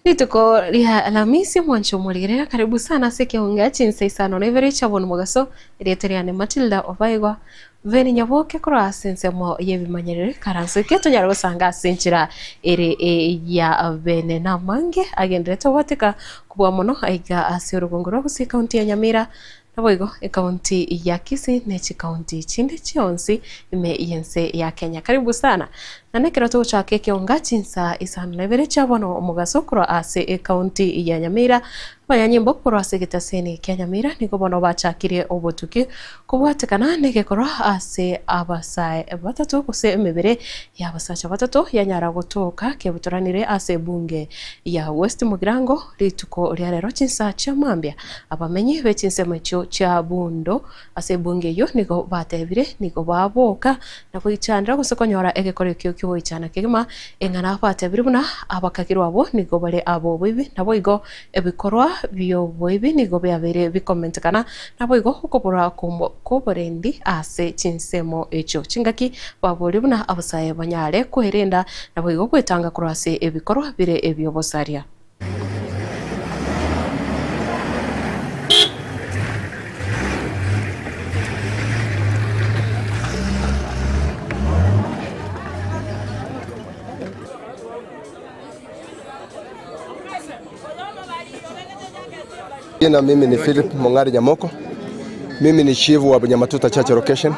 Rituko ria Alamisi omwancho omorigereria karibu sana ase ekeonga chinsa isano na ibere chia bono mogaso erieta riane Matilda Obaigwa Veni Nyaboke korwa ase ensemo y'ebimanyereri karanso eke tonyare gosanga ase enchera ere ya bene na amange agenderete goteka kobua mono aiga ase orogongo rwa Gusii ekaunti ya Nyamira Naboigo ekaunti ya Kisii ne chikaunti chinde chionsi ime y'ense ya Kenya. Karibu sana. Na nekero togochaka ekeonga chinsa isano na ibere chia bono omogaso korwa ase ekaunti ya Nyamira, abanyanyimbo korwa ase egetaseni kia Nyamira nigo bono bachakirie obotuki kobwatekana negekorwa ase abasae batato gose emebere y'abasacha batato yanyara gotoka kebutoranire ase ebunge ya West Mugirango rituko ria rero chinsa chia mambia. Abamenyi be chinsemo echio chia Bundo ase ebunge eyio nigo batebire nigo baboka na goichanera gose konyora egekoro ekio ki'ogoichana kegima, eng'ana batebire buna abakagirwa abwo nigo bare ab'oboibi, naboigo ebikorwa bi'oboibi nigo biabeire bikomentekana, naboigo okobora kw'oborendi ase chinsemo echio. Chingaki baboria buna abasae banyare kwerenda naboigo gwetanga korwa ase ebikorwa bire ebi'obosaria. Jina mimi ni Philip Mong'ari Nyamoko. Mimi ni chief wa Bunyamatuta Church Location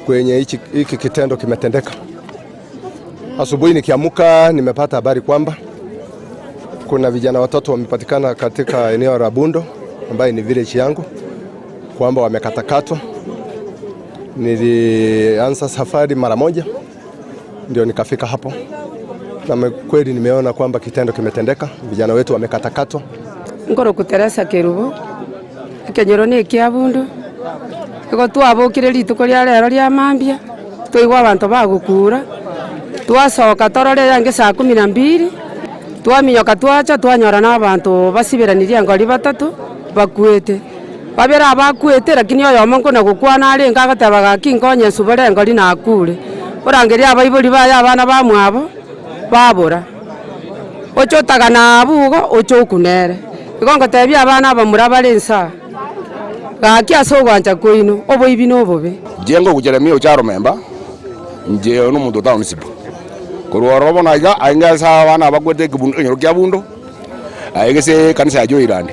kwenye hiki kitendo kimetendeka. Asubuhi nikiamka nimepata habari kwamba kuna vijana watatu wamepatikana katika eneo la Bundo ambaye ni village yangu kwamba wamekatakatwa. Nilianza safari mara moja ndio nikafika hapo, na kweli nimeona kwamba kitendo kimetendeka, vijana wetu wamekatakatwa. Nkorokwa Teresa Kerubo, ekenyoro na ekia Bundo, igo twabokire rituko ria rero ria mambia, Twaigwa abanto bagokura, twasoka torore eyange saa kumi na mbili, twaminyoka twacha twanyora na abanto basiberanirie engori batato bakwete. Babere abakwete lakini oyomo nkona gokwana arenge agoteba gaki nkonye nsubore engori nakure. Orangeria abaibori baye abana bamwabo, babora, oche otagana abwo igo oche okune ere. Igo ngotebia abana abamura bare inse aa. Gaki ase ogwancha kwaino, oboibi nobobe. Inche ngoku Jeremia ocha Aromemba, inche nomonto o township. Korwa ororo bono aiga, aye ase abana abakwete ekebundu ekenyoro kia bundo, aye gese ekanisa ya Joyland.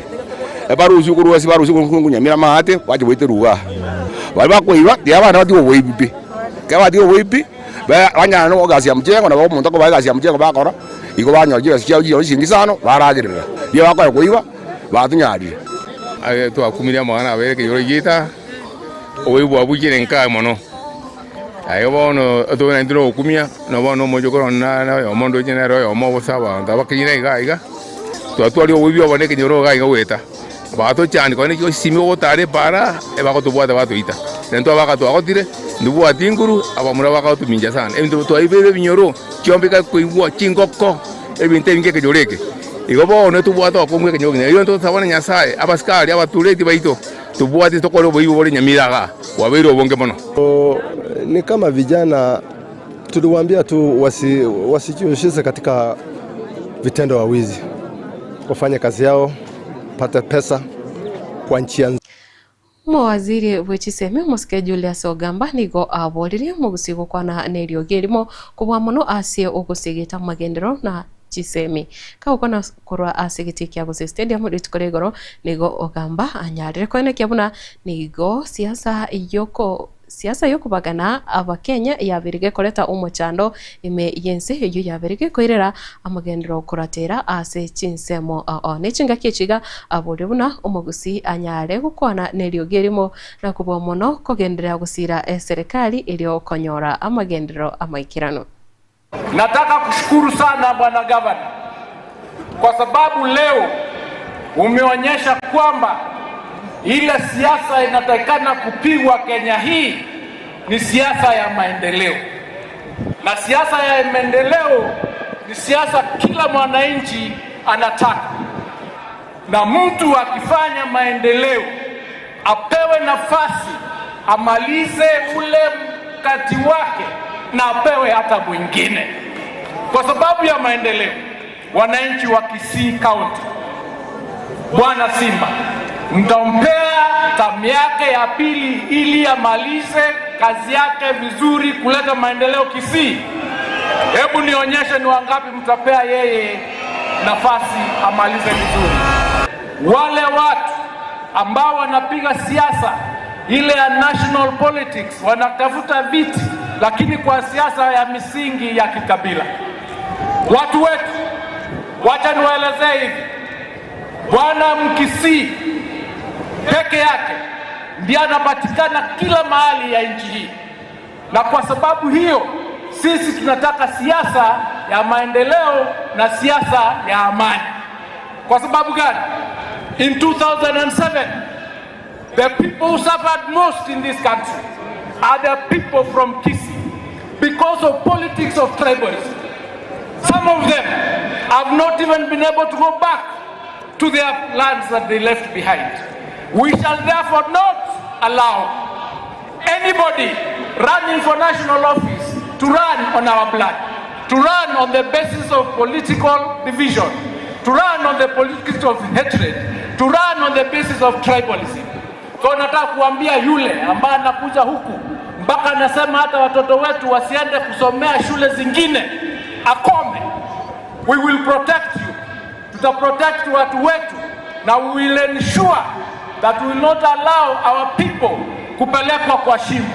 Ebarusia korwa ase barusia korwa Nyamira maate, bache goiterwa igaa. Baria bakoiba, tiga abana batige oboibi pi, ekero batigire oboibi pi, banyare na egasi ya mchengo, nabo omonto akobaa egasi ya mchengo bakora, igo banyora chibesa chiabo chiria chiringi isano, baragerera. Riria bakonya koiba. Batonyarire. Aye twakumirie amang'ana abere ekenyoro giaito, oboibi bwabuchire nkaye mono. Aye bono tobe naintwe nogokumia, na bono omochokoro one nare oyomo ndoche nere oyomo bosa abanto abakenyire iga iga, twatwarire oboibi obo na ekenyoro iga iga goeta. Batochandi konya naki osimi ogotara epaara, ebagotobwata batoita. Na intwe abaka twagotire, ntobwati nguru, abamura bakagotomincha sana. Ebinto twaibeire ebinyoro, chiombe ikakoigwa, chingoko, ebinto ebinge ekenyoro eke. Igo bono tobwate obokongu ekenyoro kegima. Erio ntosabane Nyasae, abasikari, abatureti baito, tobwate tokore oboibi bore nyamira igaa, bwabeire obonge mono. Ni kama vijana tuliwaambia tu wasi, wasijihusishe katika vitendo wa wizi, wafanye kazi yao, pate pesa kwa njia Omowaziri bwe chisemi omosike Julius Ogamba nigo aboririe omogusii gokwana neriogi erimo kobua mono ase ogosigeta amagenderero na chisemi. Kagokwana korwa ase egetii kia Gusii Stadium rituko ria igoro nigo Ogamba anyarire koenekia buna nigo siasa yoko Siasa y'okobagana Abakenya yabeire gekoreta omochando ime y'ense eyio yabeire gekoirera amagenderero koratera ase chinsemo ao. Ne chingaki echi iga aboria buna omogusii anyare gokwana neriogi erimo na kobua mono kogenderera gosira eserekari erio konyora amagenderero amaikeranu. Nataka kushukuru sana Bwana Gavana kwa sababu leo umeonyesha kwamba ile siasa inatakikana kupigwa Kenya hii ni siasa ya maendeleo, na siasa ya maendeleo ni siasa kila mwananchi anataka, na mtu akifanya maendeleo apewe nafasi amalize ule mkati wake na apewe hata mwingine kwa sababu ya maendeleo. wananchi wa Kisii County, Bwana Simba mtampea tamu yake ya pili ili amalize kazi yake vizuri kuleta maendeleo Kisii? Hebu nionyeshe ni wangapi mtapea yeye nafasi amalize vizuri. Wale watu ambao wanapiga siasa ile ya national politics, wanatafuta viti, lakini kwa siasa ya misingi ya kikabila. Watu wetu, wacha niwaelezee hivi, Bwana Mkisii peke yake ndiye anapatikana kila mahali ya nchi hii, na kwa sababu hiyo sisi tunataka siasa ya maendeleo na siasa ya amani. Kwa sababu gani? In 2007 the people who suffered most in this country are the people from Kisii because of politics of tribalism. Some of them have not even been able to go back to their lands that they left behind. We shall therefore not allow anybody running for national office to run on our blood, to run on the basis of political division, to run on the politics of hatred, to run on the basis of tribalism. So nataka kuambia yule ambaye anakuja huku mpaka anasema hata watoto wetu wasiende kusomea shule zingine, akome. We will protect you. Tuta protect watu wetu na we will ensure that we will not allow our people kupelekwa kwa shimo.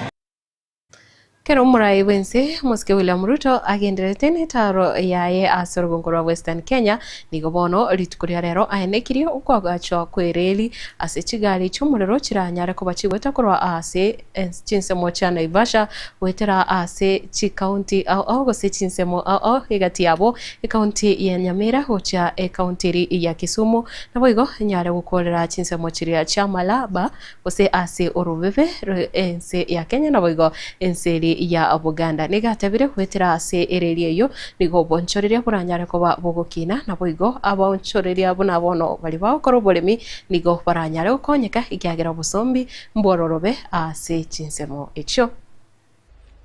Kero omorai bwense omosike William Ruto agenderete netaro yaye ase orogongo rwa Western Kenya nigo bono rituko ria rero aenekirie okwagachwa kwereli ase chigari chiomorero chiranyare koba chigweta korwa ase chinsemo chia Naivasha goetera ase chikaunti ao ao gose chinsemo ao ao egati yabo ekaunti ya Nyamira gochia ekaunti eri ya Kisumu naboigo enyare gokorera chinsemo chiria chia Malaba gose ase orobebe ense ya Kenya naboigo ense eri ya Buganda. Nigo atebire goetera ase ereri eyio nigo obonchoreria boranyare koba bogokina naboigo abaonchoreria buna bono bari bagokora oboremi nigo baranyare gokonyeka ekiagera obosombi mbwororobe ase chinsemo echio.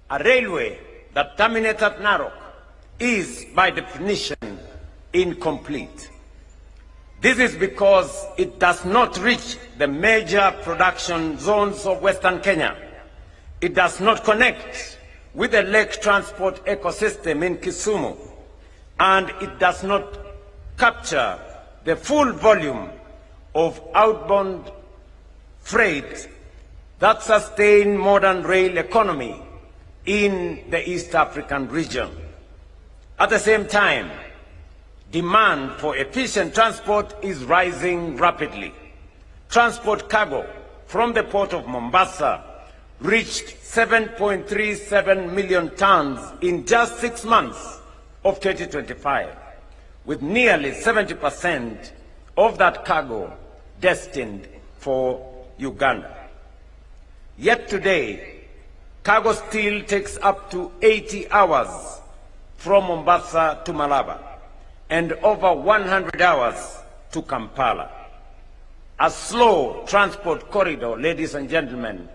A railway that terminates at Narok is, by definition, incomplete. This is because it does not reach the major production zones of Western Kenya. It does not connect with the lake transport ecosystem in Kisumu, and it does not capture the full volume of outbound freight that sustain modern rail economy in the East African region. At the same time, demand for efficient transport is rising rapidly. Transport cargo from the port of Mombasa reached 7.37 million tons in just 6 months of 2025, with nearly 70% of that cargo destined for Uganda. Yet today, cargo still takes up to 80 hours from Mombasa to Malaba and over 100 hours to Kampala. A slow transport corridor, ladies and gentlemen,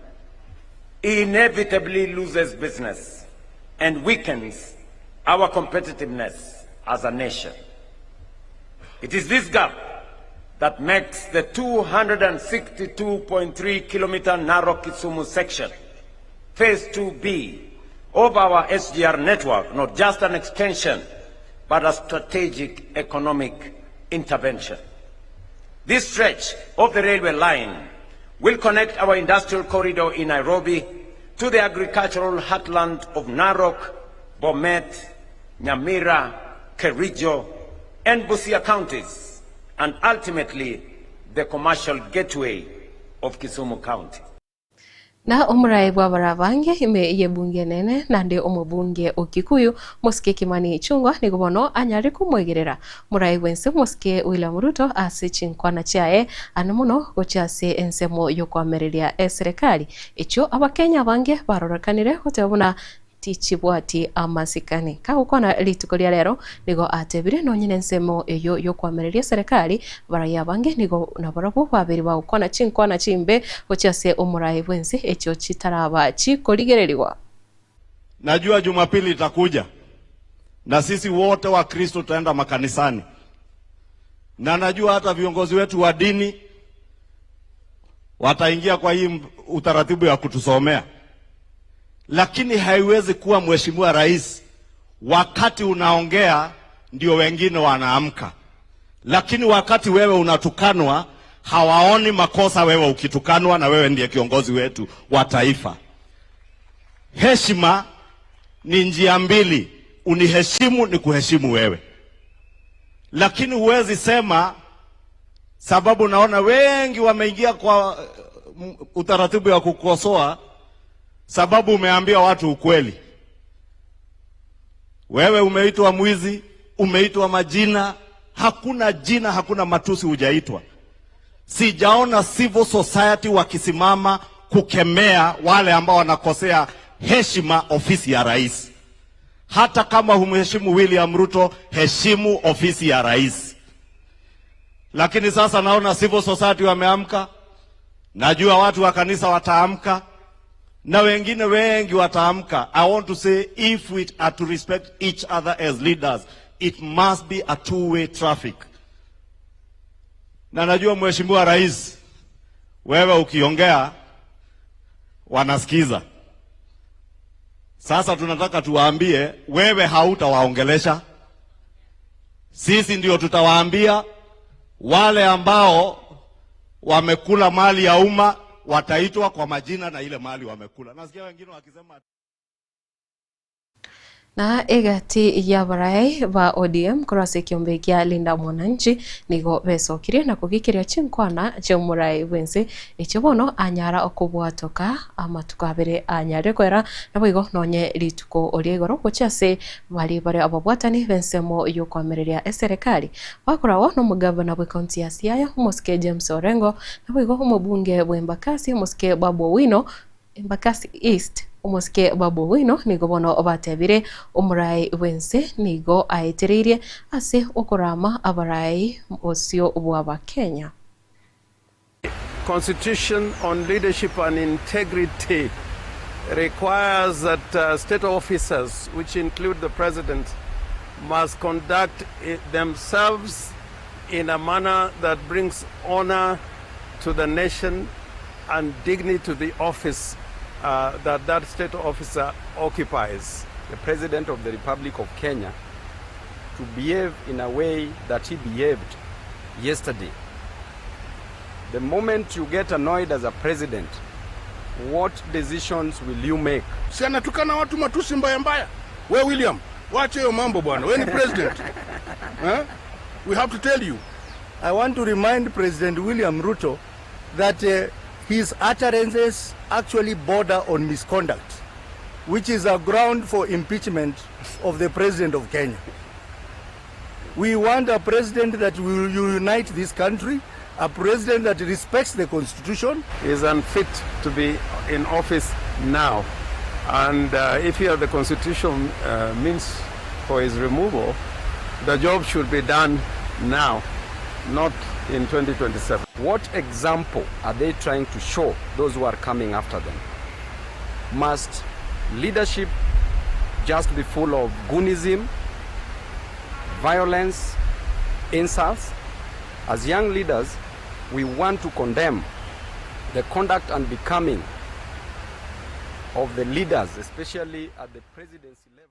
inevitably loses business and weakens our competitiveness as a nation. It is this gap that makes the 262.3 kilometer Narok Kisumu section, Phase 2B of our SGR network, not just an extension, but a strategic economic intervention. This stretch of the railway line will connect our industrial corridor in Nairobi to the agricultural heartland of Narok, Bomet, Nyamira, Kericho, and Busia counties, and ultimately the commercial gateway of Kisumu County. Na omorai bw'abarabange ime y'ebunge enene naende omobunge o Kikuyu mosike Kimani Ichung'wa nigo bono anyare komoigerera morai bwense mosike William Ruto ase chinkwana chiaye ane mono gochia ase ensemo y'okoamereria eserekari echio abakenya abange barorekanire goteba buna tichibwati amasikani. Kagokwana rituko ria rero nigo atebire nonye na ensemo eyo y'okoamereria eserekari baraia abange nigo nabarabwo babere bagokwana chinkwana chimbe gochia ase omorai bwense echio chitaraba chikorigererigwa. Najua Jumapili itakuja. Na sisi wote wa Kristo tutaenda makanisani, na najua hata viongozi wetu wa dini wataingia kwa hii utaratibu ya kutusomea, lakini haiwezi kuwa Mheshimiwa Rais, wakati unaongea ndio wengine wanaamka, lakini wakati wewe unatukanwa hawaoni makosa wewe ukitukanwa, na wewe ndiye kiongozi wetu wa taifa. Heshima ni njia mbili, uniheshimu ni kuheshimu wewe, lakini huwezi sema sababu naona wengi wameingia kwa utaratibu wa kukosoa, sababu umeambia watu ukweli. Wewe umeitwa mwizi, umeitwa majina, hakuna jina, hakuna matusi hujaitwa. Sijaona civil society wakisimama kukemea wale ambao wanakosea heshima ofisi ya rais. Hata kama humheshimu William Ruto, heshimu ofisi ya rais. Lakini sasa naona civil society wameamka, najua watu wa kanisa wataamka na wengine wengi wataamka. I want to say if we are to respect each other as leaders, it must be a two-way traffic. Na najua Mheshimiwa Rais, wewe ukiongea wanasikiza. Sasa tunataka tuwaambie wewe hautawaongelesha. Sisi ndio tutawaambia wale ambao wamekula mali ya umma wataitwa kwa majina na ile mali wamekula. Nasikia wengine wakisema Na egati y'abarai ba ODM korwa ase ekiombe kia Linda Mwananchi nigo besokirie na kogikeria chinkwana chi'omorai bwense echio bono anyara okobwatoka amatuko abere anyarire koera naboigo nonye rituko oria igoro gochia ase baria bare ababwatani b'ensemo y'okoamereria eserekari bakoragwo na omogavana bwe county ya Siaya omosike James Orengo naboigo omobunge bwa Embakasi omosike Babu Owino Embakasi East Omosike Babu Owino nigo bono batebire omorai bw'ense nigo aetereirie ase okorama abarai bosio bw'Abakenya. Constitution on Leadership and Integrity requires that state officers, which include the president, must conduct themselves in a manner that brings honor to the nation and dignity to the office uh, that that state officer occupies. The President of the Republic of Kenya to behave in a way that he behaved yesterday. The moment you get annoyed as a president, what decisions will you make? Si anatukana watu matusi mbaya mbaya. We William, wache hiyo mambo bwana. We ni president. Eh? We have to tell you. I want to remind President William Ruto that his utterances actually border on misconduct, which is a ground for impeachment of the President of Kenya. We want a president that will unite this country, a president that respects the constitution. He is unfit to be in office now. And if he has the constitution means for his removal, the job should be done now, not in 2027. What example are they trying to show those who are coming after them? Must leadership just be full of goonism, violence, insults? As young leaders, we want to condemn the conduct and becoming of the leaders, especially at the presidency level.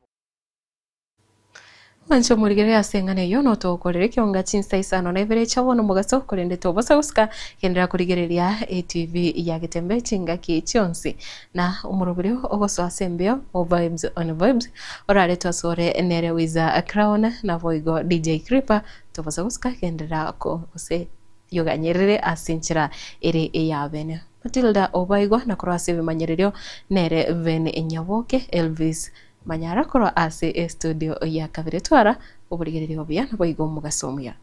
Mwanche omorigereria ase eng'ana eyio notogokorera ekionga chinsa isano na ibere chia bono omogaso, korende tobosa gosika genderera korigereria etv ya Getembe chingaki chionsi. Na omoroberio ogosoa ase embeo o Vibes on Vibes oraretwe asore nere Wiza Crown naboigo DJ Creeper tobosa gosika genderera gose yoganyerere ase enchera ere eyabene. Matilda Obaigwa na korwa ase ebimanyererio nere Ben Nyaboke Elvis Manyara korwa ase estudio ya kabere twara oborigereria obuya naboigo omogaso omuya.